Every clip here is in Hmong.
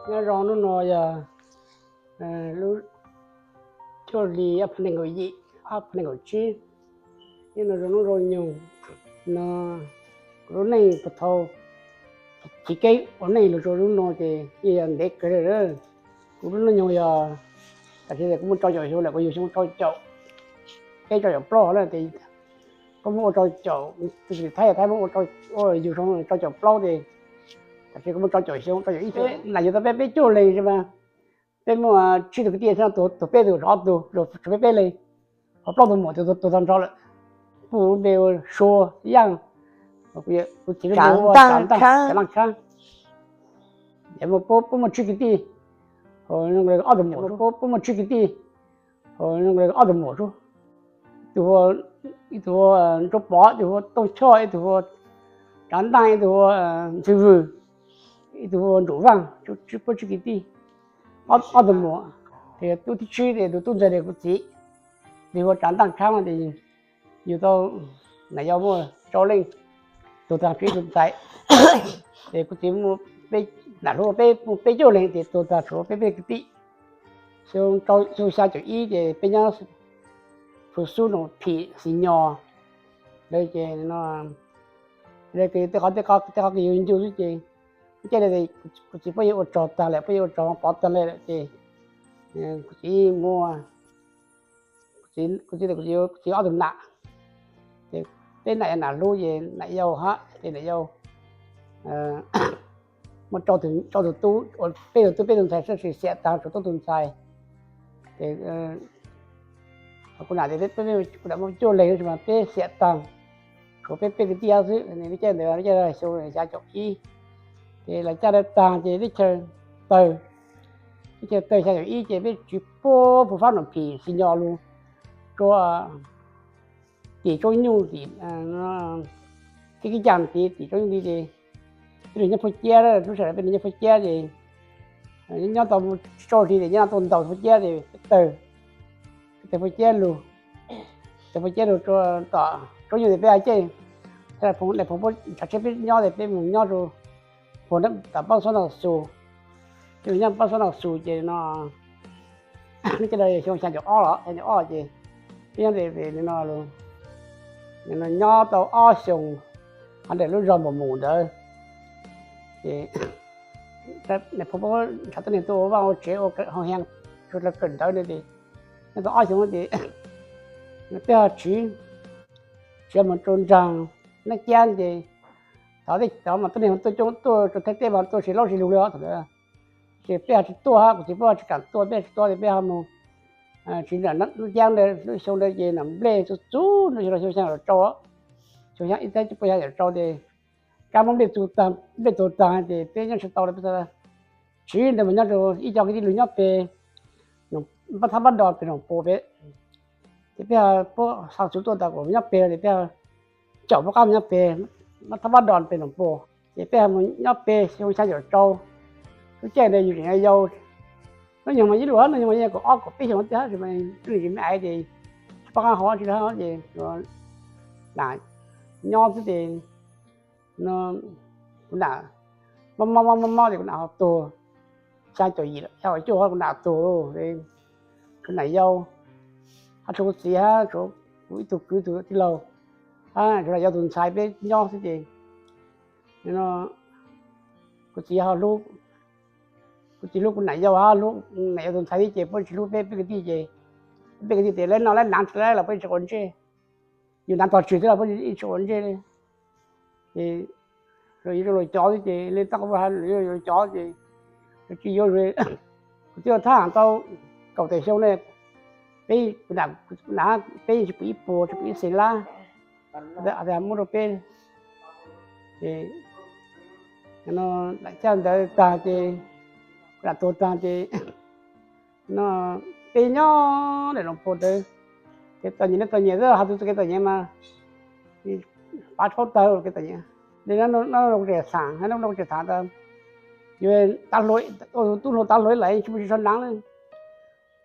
Nyob zoo, hnub no yog lub cuaj hli ob phav nees nkaum yim, ob phav nees nkaum tsib. Nyob zoo, hnub zoo nyoog no, kuv lub neej puag thaum chiv keeb ua neej los txog hnub no ces yeej yog ntev kawg li. Kuv lub neej nyoog yog, tam sim no kuv muaj rau caum xyoo lawm, kuv yug xyoo rau caum peb, rau caum plaub lawm ces kuv muaj ua rau caum, tus txiv Thaib, Thaib muaj ua, yug xyoo rau caum plaub ces tam sim kuv muaj rau caum xyoo, rau caum ib xyoo. Nam yug tau peb, peb cuaj leeg mas peb muaj tsib tug kwv tij, tus peb tug, ob tug, tshuav peb peb leeg, ho plaub tug muam tuag tag nrho lawm. Puj lub npe ua Sua Yaj, kuv txiv lub npe ua Tsav Ntaj Khab. Puab muaj tsib kwv tij, ob tug muam, puab muaj tsib kwv tij, ob tug muam, ib tug hu ua Nraug Pov, ib tug hu ua Tooj Choj, ib tug hu ua Tsav Ntaj, ib tug hu ua Ntxwg Vwm, ib tug hu ua Nraug Vaaj, puab tsib kwv tij, ob tug muam. Ces tub thib tsib ces tus tub ntxawg ces kuv txiv, tus hu ua Tsav Ntaj Khab no ces yug tau nam yau muaj rau leej, tuag tag tshuav ib tug ntxhais. Ces kuv txiv muaj, nam hluas peb muaj peb cuaj leeg ces tuag tag tshuav peb peb kwv tij. Xyoo xya caum ib ces peb nyob Phu Xub Noom Phim Xis Nyos lawm ces, tej qhov, tej qhov kws yug ncu xwb ces, lub caij ntawd kuv txiv puab yeej ua tsog tag lawm, puab yeej ua tsog pov tag lawm ces kuv txiv muaj, kuv txiv, kuv txiv ob tug nam, ces peb nam yau, nam hlub ces nam yau hab ces nam yau muaj rau tug tub, peb tug tub peb tug ntxhais sab sis xiam tag tshuav tub tug ntxhais. Ces kuv nam, kuv nam muaj cuaj leeg mas peb xiam tag tshuav peb peb kwv tij xwb. Lub caij ntawd lub caij xyoo xya caum ib ces lawv caj dab tag ces teb chaws tawg, teb chaws tawg xya caum ib ces peb tsiv puag Phu Fab Noom Phim Xis Nyos lug rua tim Tsoob Nyuj, tim Kib Kib Cam tid, tim Tsoob Nyuj tid ces peb lug nyob Phuj Ciab, lub sij hawm peb lug nyob Phuj Ciab ces nyob tau tsib rau hli ces nyob tuaj ntaus Phuj Ciab ces peb tawg, peb tawg Phuj Ciab lug, tawg Phuj Ciab lug rua tom Tsoob Nyuj ces peb ha caij, Nais Phoo puab nrhav tsheb peb nyob ces peb mus nyob rua puag tom Paab Xob Noj Xus, peb mus nyob Paab Xob Noj Xus ces no, lub caij ntawd xyoo xya caum ob los xya caum ob ces peb nyob, nyob tau ob xyoos, hov ntawm lub zog Npaum Mus ntawd ces Nais Phoo puab nrhav tuab neeg tuaj ua vaaj ua tsev ua hoo hia rua dlawg kawm ntawv ntawd ces nyob tau ob xyoos ces peb ho tsiv, tsiv mus rua nraag Naab Ciab ces thaum, thaum mas tuab neeg tuaj coob tuaj rua Thaib teb mas tuaj tsis laub tsis lug li os thaum ntawd, ces peb ho tsis tuaj hab, kuv txiv puab ho tsis kaam tuaj, peb ho tsis tuaj ces peb ho mus tsiv nram Naab Ciab ntawd. Lub xyoo ntawd ces nam nplej txug txug, xyoo xya caum rau, xyoo ib txhiab cuaj puas xya caum rau ces kab muab nplej txug taag, nplej txug taag ces peb nyob tsis tau li, peb tsiv ntawd mus nyob rua ib co kwv tij lug nyob peg Paab Thab Paab Dos peg Noom Pos peb, ces peb ho puab xa txug tuaj tas kuas nyob peg ces peb caum puab qab mus nyob peg Paab Thab Paab Dos peg Noom Pos ces peb ho mus nyob peg xyoo xya caum rau. Lub caij ntawd yus tseem yau, hnub nyoog mas ib lub, hnub nyoog mas yeej kaum ob kaum peb xyoos tiag hab, tsis me aiv ces tsis paub qaab hov tsi lawm ces nam nyob xwb ces kuv nam mob mob mob mob ces kuv nam ho tuag, xya caum yim xya caum cuaj kuv nam tuag, kuv nam yau hab tshuav kuv txiv hab tshuav kuv ib tug kwv tug tij laug hab nam yau tus ntxhais peb nyob xwb ces kuv txiv ho hlub, kuv txiv hlub kuv nam yau hab hlub nam yau tus ntxhais thiab ces puab tsis hlub peb peb kwv tij ces, peb kwv tij ces lawv noj lawv hnav tsis tau los puab tsis quav ntsej, yus hnav tog tsis tau los puab tsis quav ntsej li. Ces yus luag cov xwb ces le tab qhov ha luag cov ces tsis yuav, kuv twb ua thaj tau kaum tawm xyoo ne, peb, nam peb yeej tsis pum ib puas tsis pum ib xees lab, muab rau peb ces lam caj ntawd tag ces kuv nam tuag tag ces no peb nyob ntawm Noom Pos ntawd, kev txom nyem ne txom nyem xwb, has txug kev txom nyem mas pav tshaub tawg kev txom nyem. Li no kuv tseem xaam, no kuv tseem xaam tas yus tav hluas, tub hluas tav hluas ib lawm tsis muaj tsis tshua hnav li.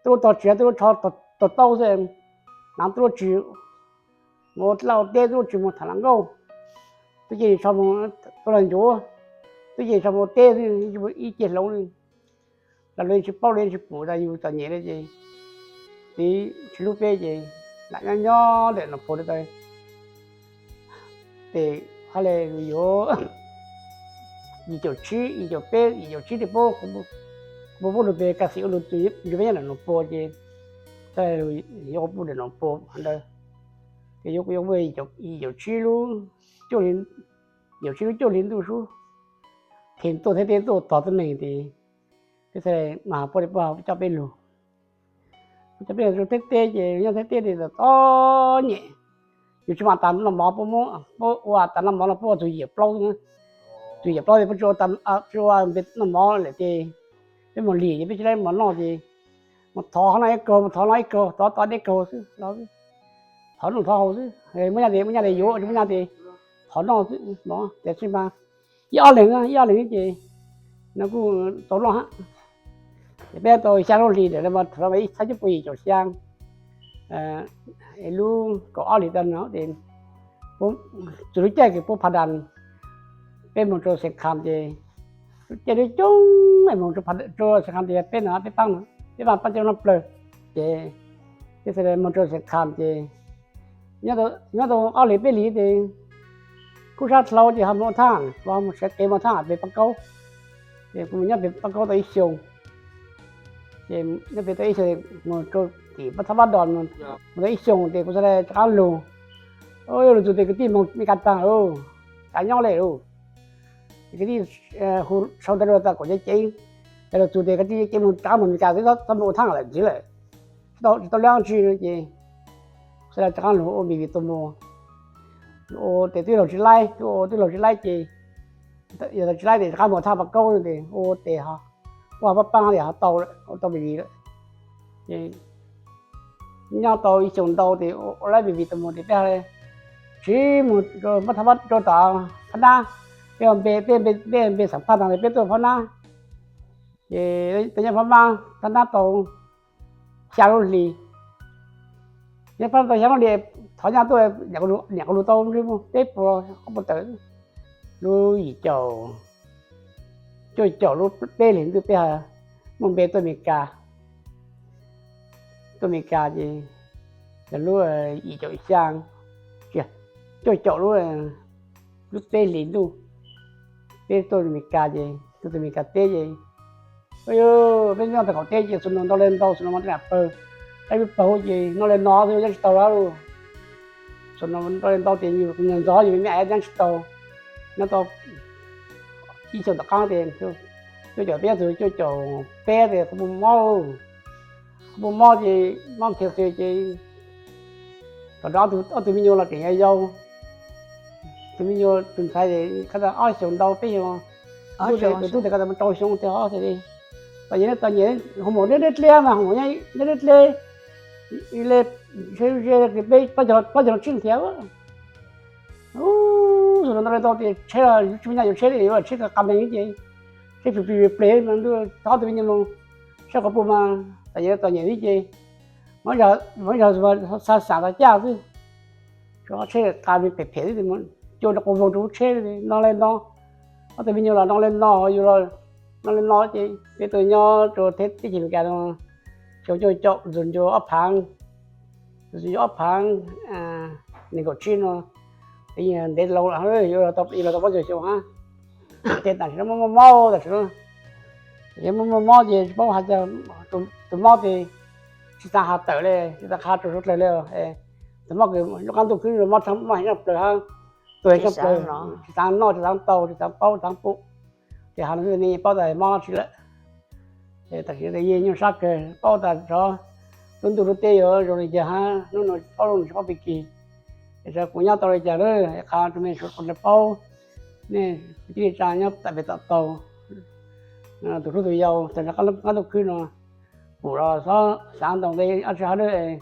Tub hluas tog tsis, tub hluas tog tau xwb, hnav tub hluas tsis, mus ua laj ua teb tub hluas tsis, mus tham hluas nkauj, tub ces tso mus tua los ncuav, tub ces tso mus ua teb xwb, ib ce hloov li. los lawv yeej tsis paub, lawv yeej tsis pum tas yus txom nyem li ces txiv tsis hlub peb ces lam nyob nyob ntawm Nom Pov tas. Ces ha le yuav yim caum tsib, yim caum peb, yim caum tsib tes puab, puab lug pes kas xim ua lug txug peb nyob ntawm Nom Pov ces, yuav puab ntawm Nom Pov ntawd, ces yuav yim caum tsib lub, yim caum tsib lub cuaj hli ntuj sub, phem tuaj thiab teb tuaj tog tuab neeg tes, peb txhad mas puab li puab coj peb lug, puab coj peb lug teb teb ces nyob teb teb tes txom nyem. Yus tsis mam tas noj mov, puab muab, puab ua tas noj mov no puab ua txug yim plaub, txug yim plaub tes puab tsis ua npe noj mov lawm ces peb mus lim ces peb tsis tau mov noj ces mus thov no ib kaug, mus thov no ib kaug, thov tau deb kaug xwb los xwb, thov noj thov haus xwb, muaj nyaj tes muaj nyaj tes yuav, tsis muaj nyaj tes thov noj xwb mov. Tiam sis mas ib ob leeg, ib ob leeg ces no kuj tau noj hab. Ces peb tau xya lub hlis ntawm no mas thaum no ib txhiab cuaj pua yim caum xya, lub kaum ob hlis tag no ces txug lub caij kws puab pha das, peb moog rua Xeev Kham ces lub caij lub coob es moog rua Xeev Kham ces peb no peb paab, peb paab coob noj plawg ces peb txhad le moog rua Xeev Kham ces nyob tau ob hlis peb hlis tes kuj sab dlhau ces ho moog ua thaaj, mus sawv kev moog thaaj pem Paj Kaub. Ces kuv mus nyob pem Paj Kaub tau ib xyoo, ces nyob pem tau ib xyoo, mus rua tim Paj Thab Paj Dos mus tau ib xyoo ces kuv txhad le rov qaab lug. Lug txug tes kwv tij moog Mes Kas taag, tsis nyob le lauj. Ces kwv tij hu sau ntawv rua tas kaum ceev ceev, ces lug txug tes kwv tij ceev moog rov qaab moog Mes Kas xwb, txhob moog ua thaaj lawm ntxiv lawm, tsis tau le dlaab tsi ces txhad le rov qaab lug ua Mes Kas tuaj mus. Ua tes twb laug tsis laib, twb ua twb laug tsis laib ces yog tsis laib tes rov qaab mus thaaj Paj Kaub tes ua tes ho, ua pab paab tes ho tau, ua tau Mes Kas lawm. Ces nyob tau ib xyoos ntau tes ua laib Mes Kas tuaj mus tes peb ho le tsiv mus rua Paj Thab Paj, rua tom Phab Nab, peb npe, peb npe Xam Phaj taag tes peb tuaj Phab Nab. Ces tau nyob Phab Nab, Phab Nab tau xya lub hlis. Nyob Phab Nab tau xya lub hlis, thov nyaj tuaj, niam qhuv lug tau ntsej muag peb puas ob puas tawm, lub yim caum, cuaj caum lub peb hlis ntuj peb ho muaj npe tuaj Mes Kas. Tuaj Mes Kas ces yog lub yim caum xya, cuaj caum lub, lub peb hlis ntuj, peb tuaj Mes Kas ces tuaj txug Mes Kas teb ces peb nyob tau qaum teb ces xus nus ntau le ntau, xus nus mas tau nam pawg, qaib pawg ces noj le no xwb nyob tsis tau lawm. Xus nus ntau le ntau tes yus ntxov yus me me nyab tsis tau. Nyob tau ib xyoos tom qaab tes cuaj caum peb txug cuaj caum peb tes kuv muaj mob, kuv muaj mob ces mob nthi xwb ces thaum ntawd ob tug me nyuam los tseem yau yau, tus me nyuam tus ntxhais khawb tau ob xyoos ntau peb xyoos, tus tub tes khawb tau rau xyoo tes ho xwb li. Txom nyem, txom nyem, ho mus dleb dleb mas ho mus dleb dleb, le ze peb plaub caug tsib nrhiav. Xus nus ntau le ntau tes tsheb los tsis muaj nyaj yuav tsheb li, yuav tsheb qa mees ces tsheb plig plig plig, ob tug me nyuam mus saib quas puj mas txom nyem, txom nyem li ces muaj zog xa xav tau caj xwb, tsheb qa mees phem phem xwb, cua rau quas voog rau lub tsheb no le no. Ob tug me nyuam los no le no, yus los no le no ces peb tuaj nyob rau teb chaws Amelikas no xyoo cuaj caum, ntxug ncua ob phaav, ntxug ncua ob phaav nees nkaum tsib no, ntev laus lawm, yuav los tau plaub caug xyoo hab. Ces tam sim no muaj muaj mob tam sim no, yog muaj muaj mob ces tsis paub has, tus mob ces tsis xaav has tawm li, tsis xaav qha rau suav dlawg li. Tus mob kws lub qaab ntuj khwb mob, mob heev tshaj plawg hab, tuag heev tshaj plawg, tsis xaav noj, tsis xaav tau, tsis xaav paub, tsis xaav pum. Ces has no xwb ne paub tas mob tsi lawm. Ces tam sim no yeej nyuaj sab kawg, paub tas tsov lub ntuj lub teb yuav zoo li cas hab, hnub no paub lub no tsis paub pig kig. Es tsov kuv nyob tau li cas lawm, qha rau mej suav dlawg paub. Nej kwv tij neej tsa nyob tam pem tom tau, tus hlub tus yau, tag nrho qaab ntuj khwb no, pum los xob xaav ntau nqe dab tsi hab lawm.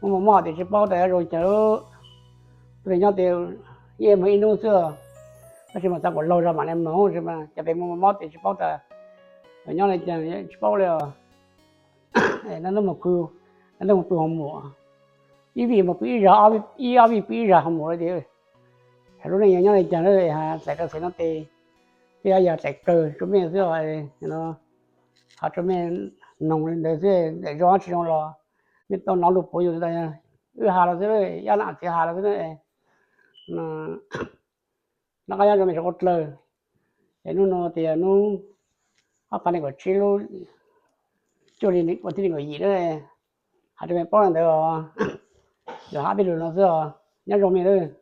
Muaj mob mob tes tsis paub tas yuav zoo li cas. Tuab neeg nyob tes yeej moog ib hnub xwb, tab sis mas xaav kom laug zog mam le moog, tab sis mas cov pem muaj mob mob tes tsis paub tas nyob li cas tsis paub li os. Naj nub moog khu, naj nub moog tu hoo mum, ib vij moog pw ib zag, ib ob vij pw ib zag hoo mum li tes, lub neej yuav nyob li cas na. Txais kawg xeem no tes, tej yog txais kawg tsuas mej xwb os. Hais rau mej noog li ntawd xwb, daim zoo tsis zoo los mej tau nov lug puav yus tas, wb has los xwb, yaj nam txiv has los xwb. Noj qab nyob zoo mej tsoom dlawg. Es nub nua tias nub ob phav nees nkaum tsib lub cuaj hli ua thib nees nkaum yim na, hais rau mej paub li ntawd os. Yog hab peb lug no xwb os, nyob zoo mej.